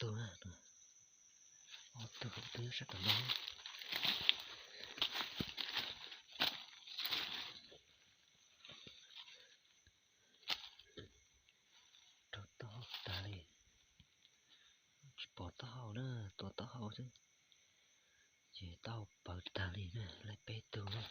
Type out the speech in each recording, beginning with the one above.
tug na, ob tug, ob tug nyob sab tom no. Rau taub hau tag li, tsis pom taub hau na, tua taub hau xwb ces taub hau pawv tag li na, laib peb tug na.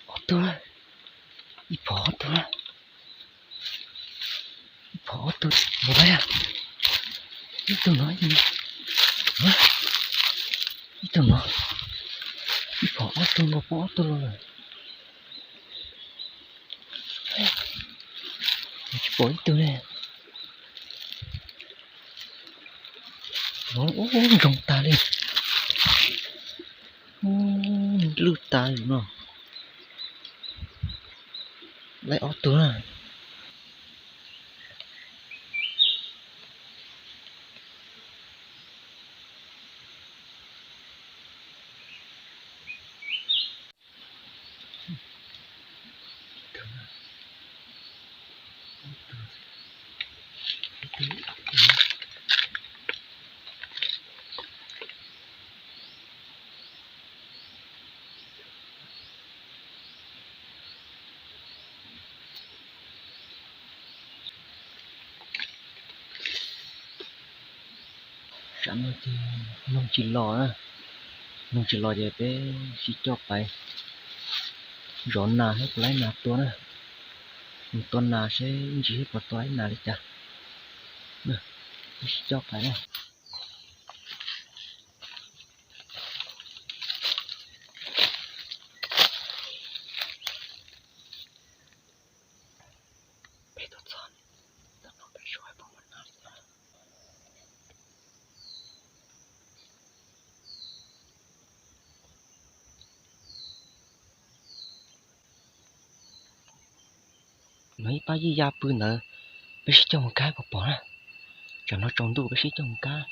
Ob tug, ib pom ob tug, ib pom ob tug, mus lawm. Ib tug no, ib tug no, ib pom ob tug, mus pom ob tug los lawm. Tsis pom ib tug ne. Ub, ntsoog tag li. Ub, lwj tas li no. Laib ob tug na. Tsam no ces noog tsis los na, noog tsis los ces peb sib coj pais zov nas thiab puas laib nas tua na. Mus tua nas seb ntsis thiab puas tua laib nas li cas. Peb sib coj pais na. Peb tuaj txog, tam no peb seb puas muaj nas li cas. No ib pab yij ya pw ntawd, peb sib coj mus kab puas pom na. Tsam no tsaus ntuj peb sib coj mus kab.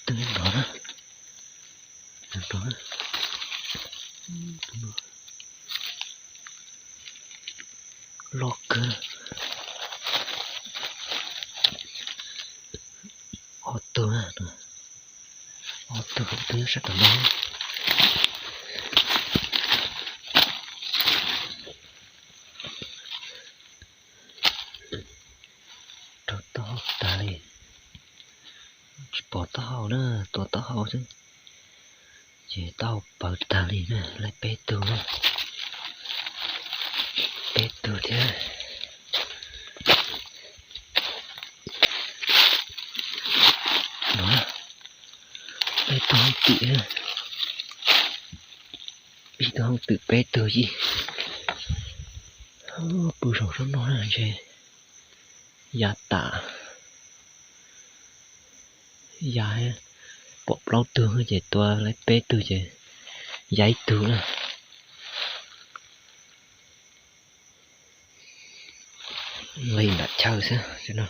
Twb nrov na, nrov na. Loj kawg. Ob tug, ob tug, ob tug nyob sab tom no. Rau taub hau tag li, tsis pom taub hau na, tua taub hau xwb ces taub hau pawv tag li na, laib peb tug na, peb tug thiab. No, peb tug hoob twm, ib tug hoob twm peb tug ib. Pw saum sab no ntshe ya tas, ya, pom plaub tug ces tua laib peb tug ces ya ib tug na. Nqis nram chaw xwb no.